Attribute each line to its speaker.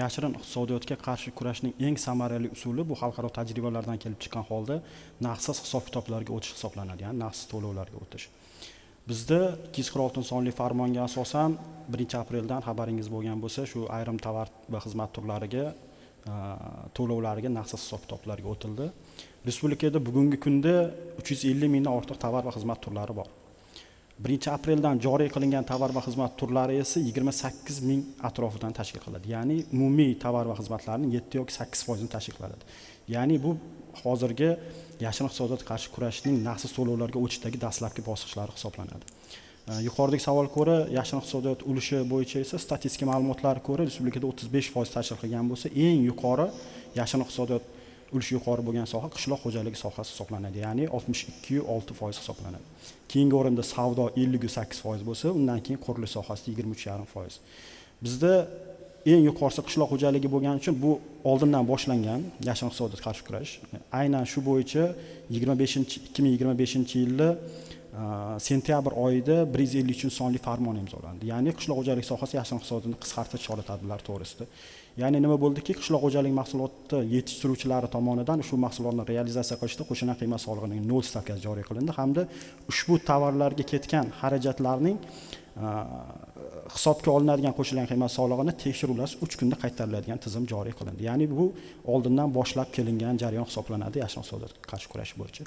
Speaker 1: Yashirin iqtisodiyotga qarshi kurashning eng samarali usuli bu xalqaro tajribalardan kelib chiqqan holda naqdsiz hisob kitoblarga o'tish hisoblanadi, ya'ni naqdsiz to'lovlarga o'tish. Bizda 246 sonli farmonga asosan 1-apreldan, xabaringiz bo'lgan bo'lsa, shu ayrim tovar va xizmat turlariga to'lovlariga naqdsiz hisob kitoblarga o'tildi. Respublikada bugungi kunda 350 mingdan ortiq tovar va xizmat turlari bor. 1-apreldan joriy qilingan tovar va xizmat turlari esa 28 ming atrofidan tashkil qiladi, ya'ni umumiy tovar va xizmatlarning 7 yoki 8%ini tashkil qiladi. Ya'ni bu hozirgi yashirin iqtisodiyotga qarshi kurashning naqdsiz to'lovlarga o'tishdagi dastlabki bosqichlari hisoblanadi. Yuqoridagi savolga ko'ra, yashirin iqtisodiyot ulushi bo'yicha esa statistika ma'lumotlariga ko'ra, respublikada 35% tashkil qilgan bo'lsa, eng yuqori yashirin iqtisodiyot ulushi yuqori bo'lgan soha qishloq xo'jaligi sohasi hisoblanadi, ya'ni 62,6% hisoblanadi. Keyingi o'rinda savdo 58% bo'lsa, undan keyin qurilish sohasida 23,5%. Bizda eng yuqorisi qishloq xo'jaligi bo'lgani uchun bu oldindan boshlangan yashirin iqtisodiyotga qarshi kurash. Aynan shu bo'yicha 2025-yilda sentyabr oyida 153-sonli farmon imzolandi, ya'ni qishloq xo'jaligi sohasi yashirin iqtisodiyotni qisqartirish chora tadbirlari to'g'risida. Ya'ni nima bo'ldiki, qishloq xo'jaligi mahsuloti yetishtiruvchilari tomonidan ushbu mahsulotni realizatsiya qilishda qo'shilgan qiymat solig'ining nol stavkasi joriy qilindi hamda ushbu tovarlarga ketgan xarajatlarning hisobga olinadigan qo'shilgan qiymat solig'ini tekshiruvlarsiz 3 kunda qaytariladigan tizim joriy qilindi. Ya'ni bu oldindan boshlab kelingan jarayon hisoblanadi yashirin iqtisodiyotga qarshi kurash bo'yicha.